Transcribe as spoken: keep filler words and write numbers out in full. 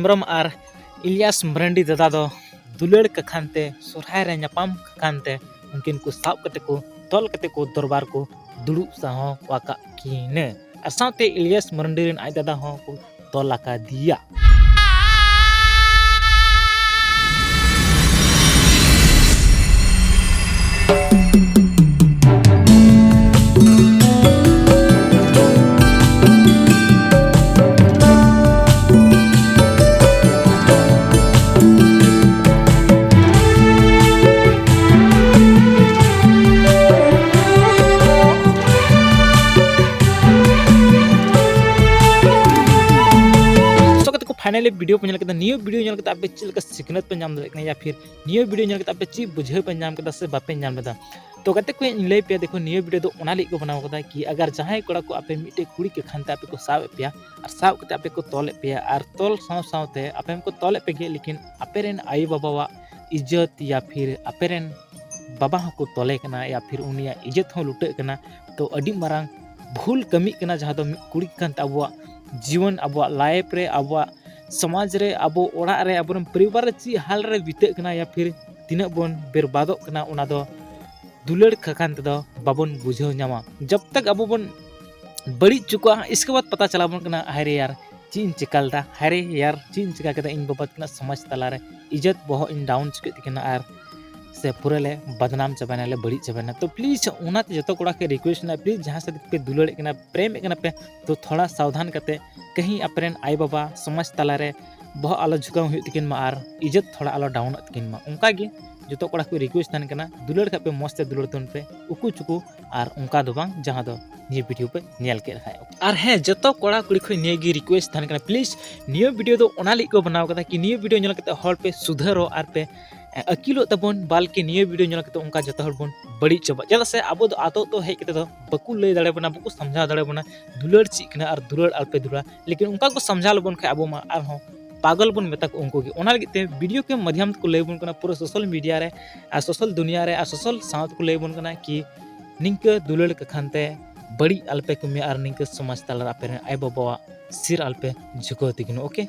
ᱦᱮᱢᱵᱨᱚᱢ ᱟᱨ ᱤᱞᱤᱭᱟᱥ ᱢᱟᱨᱟᱱᱰᱤ ᱫᱟᱫᱟ ᱫᱚ ᱫᱩᱞᱟᱹᱲ ᱠᱟᱠᱷᱟᱱ ᱛᱮ, ᱥᱚᱨᱦᱟᱭ ᱨᱮ ᱧᱟᱯᱟᱢ ᱠᱟᱠᱷᱟᱱ ᱛᱮ ᱩᱱᱠᱤᱱ ᱠᱚ ᱥᱟᱵ ᱠᱟᱛᱮ ᱠᱚ ᱛᱚᱞ ᱠᱟᱛᱮ ᱠᱚ ᱫᱚᱨᱵᱟᱨ ᱠᱚ ᱫᱩᱲᱩᱵ ᱥᱟᱶ ᱟᱠᱟᱫ ᱠᱤᱱᱟᱹ᱾ ᱟᱨ ᱥᱟᱶᱛᱮ ᱤᱞᱤᱭᱟᱥ ᱢᱟᱨᱟᱱᱰᱤ ᱨᱮᱱ ᱟᱡ ᱫᱟᱫᱟ ᱦᱚᱸ ᱠᱚ ᱛᱚᱞ ᱟᱠᱟᱫᱮᱭᱟ᱾ ᱥᱚ ᱠᱟᱛᱮ ᱠᱚ finally video ᱯᱮ ᱧᱮᱞ ᱠᱮᱫᱟ᱾ ᱱᱤᱭᱟᱹ video ᱧᱮᱞ ᱠᱟᱛᱮ ᱟᱯᱮ ᱪᱮᱫ ᱞᱮᱠᱟ ᱥᱤᱠᱷᱱᱟᱹᱛ ᱯᱮ ᱧᱟᱢ ᱫᱟᱲᱮᱭᱟᱜ ᱠᱟᱱᱟ, ᱭᱟ ᱯᱷᱤᱨ ᱱᱤᱭᱟᱹ video ᱧᱮᱞ ᱠᱟᱛᱮ ᱟᱯᱮ ᱪᱮᱫ ᱵᱩᱡᱷᱟᱹᱣ ᱯᱮ ᱧᱟᱢ ᱠᱮᱫᱟ ᱥᱮ ᱵᱟᱯᱮ ᱧᱟᱢ ᱞᱮᱫᱟ? ᱛᱚ ᱜᱟᱛᱮ ᱠᱚ, ᱤᱧ ᱞᱟᱹᱭ ᱯᱮᱭᱟ, ᱫᱮᱠᱷᱚ, ᱱᱤᱭᱟᱹ video ᱫᱚ ᱚᱱᱟ ᱞᱟᱹᱜᱤᱫ ᱠᱚ ᱵᱮᱱᱟᱣ ᱠᱟᱫᱟ ᱠᱤ ᱟᱜᱟᱨ ᱡᱟᱦᱟᱸᱭ ᱠᱚᱲᱟ ᱠᱚ ᱟᱯᱮ ᱢᱤᱫᱴᱮᱡ ᱠᱩᱲᱤ ᱠᱟᱠᱷᱟᱱ ᱛᱮ ᱟᱯᱮ ᱠᱚ ᱥᱟᱵ ᱮᱫ ᱯᱮᱭᱟ ᱟᱨ ᱥᱟᱵ ᱠᱟᱛᱮ ᱟᱯᱮ ᱠᱚ ᱛᱚᱞᱮᱫ ᱯᱮᱭᱟ ᱟᱨ ᱛᱚᱞ ᱥᱟᱶ ᱥᱟᱶᱛᱮ ᱟᱯᱮ ᱦᱚᱸᱠᱚ ᱛᱚᱞᱮᱫ ᱯᱮ ᱜᱮ, ᱞᱮᱠᱤᱱ ᱟᱯᱮ ᱨᱮᱱ ᱟᱭᱳ ᱵᱟᱵᱟᱣᱟᱜ ᱤᱡᱽᱡᱚᱛ ᱭᱟ ᱯᱷᱤᱨ ᱟᱯᱮ ᱨᱮᱱ ᱵᱟᱵᱟ ᱦᱚᱸᱠᱚ ᱛᱚᱞᱮ ᱠᱟᱱᱟ ᱭᱟ ᱯᱷᱤᱨ ᱩᱱᱤᱭᱟᱜ ᱤᱡᱽᱡᱚᱛ ᱦᱚᱸ ᱞᱩᱴᱟᱹᱜ ᱠᱟᱱᱟ, ᱛᱚ ᱟᱹᱰᱤ ᱢᱟᱨᱟᱝ ᱵᱷᱩᱞ ᱠᱟᱹᱢᱤᱜ ᱠᱟᱱᱟ, ᱡᱟᱦᱟᱸ ᱫᱚ ᱢᱤᱫ ᱠᱩᱲᱤ ᱠᱟᱠᱷᱟᱱ ᱛᱮ ᱟᱵᱚᱣᱟᱜ ᱡᱤᱭᱚᱱ, ᱟᱵᱚᱣᱟᱜ life ᱨᱮ, ᱟᱵᱚᱣᱟᱜ ᱥᱚᱢᱟᱡᱽ ᱨᱮ, ᱟᱵᱚ ᱚᱲᱟᱜ ᱨᱮ, ᱟᱵᱚᱨᱮᱱ ᱯᱚᱨᱤᱵᱟᱨ ᱨᱮ ᱪᱮᱫ ᱦᱟᱞ ᱨᱮ ᱵᱤᱛᱟᱹᱜ ᱠᱟᱱᱟ ᱭᱟ ᱯᱷᱤᱨ ᱛᱤᱱᱟᱹᱜ ᱵᱚᱱ ᱵᱮᱨᱵᱟᱫᱚᱜ ᱠᱟᱱᱟ, ᱚᱱᱟ ᱫᱚ ᱫᱩᱞᱟᱹᱲ ᱠᱟᱠᱷᱟᱱ ᱛᱮᱫᱚ ᱵᱟᱵᱚᱱ ᱵᱩᱡᱷᱟᱹᱣ ᱧᱟᱢᱟ᱾ ᱡᱚᱵ ᱛᱟᱠ ᱟᱵᱚ ᱵᱚᱱ ᱵᱟᱹᱲᱤᱡ ᱪᱩᱠᱟᱹᱜᱼᱟ, ᱤᱥᱠᱮ ᱵᱟᱫ ᱯᱟᱛᱟ ᱪᱟᱞᱟᱣ ᱵᱚᱱ ᱠᱟᱱᱟ, ᱦᱟᱭ ᱨᱮ ᱭᱟᱨ, ᱪᱮᱫ ᱤᱧ ᱪᱮᱠᱟ ᱞᱮᱫᱟ, ᱦᱟᱭ ᱨᱮ ᱭᱟᱨ, ᱪᱮᱫ ᱤᱧ ᱪᱮᱠᱟ ᱠᱮᱫᱟ, ᱤᱧ ᱵᱟᱵᱟ ᱛᱟᱹᱠᱤᱱᱟᱜ ᱥᱚᱢᱟᱡᱽ ᱛᱟᱞᱟᱨᱮ ᱤᱡᱽᱡᱚᱛ ᱵᱚᱦᱚᱜ ᱤᱧ down ᱪᱩᱠᱟᱹᱜ ᱛᱟᱹᱠᱤᱱᱟ ᱟᱨ ᱥᱮ ᱯᱩᱨᱟᱹ ᱞᱮ ᱵᱟᱫᱱᱟᱢ ᱪᱟᱵᱟᱭᱱᱟ, ᱞᱮ ᱵᱟᱹᱲᱤᱡ ᱪᱟᱵᱟᱭᱱᱟ᱾ ᱛᱚ please ᱚᱱᱟᱛᱮ ᱡᱚᱛᱚ ᱠᱚᱲᱟ ᱠᱚ request ᱢᱮᱱᱟᱜᱼᱟ, please ᱡᱟᱦᱟᱸᱭ ᱥᱟᱛᱮ ᱯᱮ ᱫᱩᱞᱟᱹᱲᱮᱫ ᱠᱟᱱᱟ, ᱯᱨᱮᱢᱮᱫ ᱠᱟᱱᱟ ᱯᱮ, ᱛᱚ ᱛᱷᱚᱲᱟ ᱥᱟᱵᱫᱷᱟᱱ ᱠᱟᱛᱮ ᱠᱟᱹᱦᱤ ᱟᱯᱮ ᱨᱮᱱ ᱟᱭᱳ ᱵᱟᱵᱟ ᱥᱚᱢᱟᱡᱽ ᱛᱟᱞᱟᱨᱮ ᱵᱚᱦᱚᱜ ᱟᱞᱚ ᱡᱷᱩᱠᱟᱹᱣ ᱦᱩᱭᱩᱜ ᱛᱟᱹᱠᱤᱱ ᱢᱟ ᱟᱨ ᱤᱡᱽᱡᱚᱛ ᱛᱷᱚᱲᱟ ᱟᱞᱚ downᱚᱜ ᱛᱟᱹᱠᱤᱱ ᱢᱟ᱾ ᱚᱱᱠᱟ ᱜᱮ ᱡᱚᱛᱚ ᱠᱚᱲᱟ ᱠᱚ request ᱛᱟᱦᱮᱱ ᱠᱟᱱᱟ, ᱫᱩᱞᱟᱹᱲ ᱠᱷᱟᱡ ᱯᱮ ᱢᱚᱡᱽ ᱛᱮ ᱫᱩᱞᱟᱹᱲ ᱛᱟᱵᱚᱱ ᱯᱮ, ᱩᱠᱩ ᱪᱩᱠᱩ ᱟᱨ ᱚᱱᱠᱟ ᱫᱚ ᱵᱟᱝ ᱡᱟᱦᱟᱸ ᱫᱚ ᱱᱤᱭᱟᱹ video ᱯᱮ ᱧᱮᱞ ᱠᱮᱫ ᱠᱷᱟᱡ᱾ ᱟᱨ ᱦᱮᱸ, ᱡᱚᱛᱚ ᱠᱚᱲᱟ ᱠᱩᱲᱤ ᱠᱷᱚᱱ ᱱᱤᱭᱟᱹ ᱜᱮ request ᱛᱟᱦᱮᱱ ᱠᱟᱱᱟ, please ᱱᱤᱭᱟᱹ video ᱫᱚ ᱚᱱᱟ ᱞᱟᱹᱜᱤᱫ ᱠᱚ ᱵᱮᱱᱟᱣ ᱠᱟᱫᱟ ᱠᱤ ᱱᱤᱭᱟᱹ video ᱧᱮᱞ ᱠᱟᱛᱮ ᱦᱚᱲ ᱯᱮ ᱥᱩᱫᱷᱟᱹᱨᱚᱜ ᱟᱨ ᱯᱮ, ᱮ, ᱟᱹᱠᱤᱞᱚᱜ ᱛᱟᱵᱚᱱ, ᱵᱟᱞᱠᱤ ᱱᱤᱭᱟᱹ video ᱧᱮᱞ ᱠᱟᱛᱮ ᱚᱱᱠᱟ ᱡᱚᱛᱚ ᱦᱚᱲ ᱵᱚᱱ ᱵᱟᱹᱲᱤᱡ ᱪᱟᱵᱟᱜ᱾ ᱪᱮᱫᱟᱜ ᱥᱮ ᱟᱵᱚ ᱫᱚ ᱟᱛᱳ ᱟᱛᱳ ᱦᱮᱡ ᱠᱟᱛᱮ ᱫᱚ ᱵᱟᱠᱚ ᱞᱟᱹᱭ ᱫᱟᱲᱮᱭᱟᱵᱚᱱᱟ, ᱵᱟᱠᱚ ᱥᱟᱢᱡᱷᱟᱣ ᱫᱟᱲᱮᱭᱟᱵᱚᱱᱟ ᱫᱩᱞᱟᱹᱲ ᱪᱮᱫ ᱠᱟᱱᱟ ᱟᱨ ᱫᱩᱞᱟᱹᱲ ᱟᱞᱚᱯᱮ ᱫᱩᱞᱟᱹᱲᱟ᱾ ᱞᱮᱠᱤᱱ ᱚᱱᱠᱟ ᱠᱚ ᱥᱟᱢᱡᱷᱟᱣ ᱞᱮᱵᱚᱱ ᱠᱷᱟᱡ ᱟᱵᱚ ᱢᱟ ᱟᱨᱦᱚᱸ ᱯᱟᱜᱚᱞ ᱵᱚᱱ ᱢᱮᱛᱟ ᱠᱚ ᱩᱱᱠᱩ ᱜᱮ᱾ ᱚᱱᱟ ᱞᱟᱹᱜᱤᱫ ᱛᱮ video ᱠᱮ ᱢᱟᱫᱷᱭᱟᱢ ᱛᱮᱠᱚ ᱞᱟᱹᱭ ᱵᱚᱱ ᱠᱟᱱᱟ ᱯᱩᱨᱟᱹ social media ᱨᱮ ᱟᱨ social ᱫᱩᱱᱤᱭᱟ ᱨᱮ ᱟᱨ social ᱥᱟᱶ ᱛᱮᱠᱚ ᱞᱟᱹᱭ ᱵᱚᱱ ᱠᱟᱱᱟ ᱠᱤ ᱱᱤᱝᱠᱟᱹ ᱫᱩᱞᱟᱹᱲ ᱠᱟᱠᱷᱟᱱ ᱛᱮ ᱵᱟᱹᱲᱤᱡ ᱟᱞᱚᱯᱮ ᱠᱟᱹᱢᱤᱭᱟ ᱟᱨ ᱱᱤᱝᱠᱟᱹ ᱥᱚᱢᱟᱡᱽ ᱛᱟᱞᱟᱨᱮ ᱟᱯᱮ ᱨᱮᱱ ᱟᱭᱳ ᱵᱟᱵᱟᱣᱟᱜ ᱥᱤᱨ ᱟᱞᱚᱯᱮ ᱡᱷᱩᱠᱟᱹᱣ ᱛᱟᱹᱠᱤᱱᱟ, okay?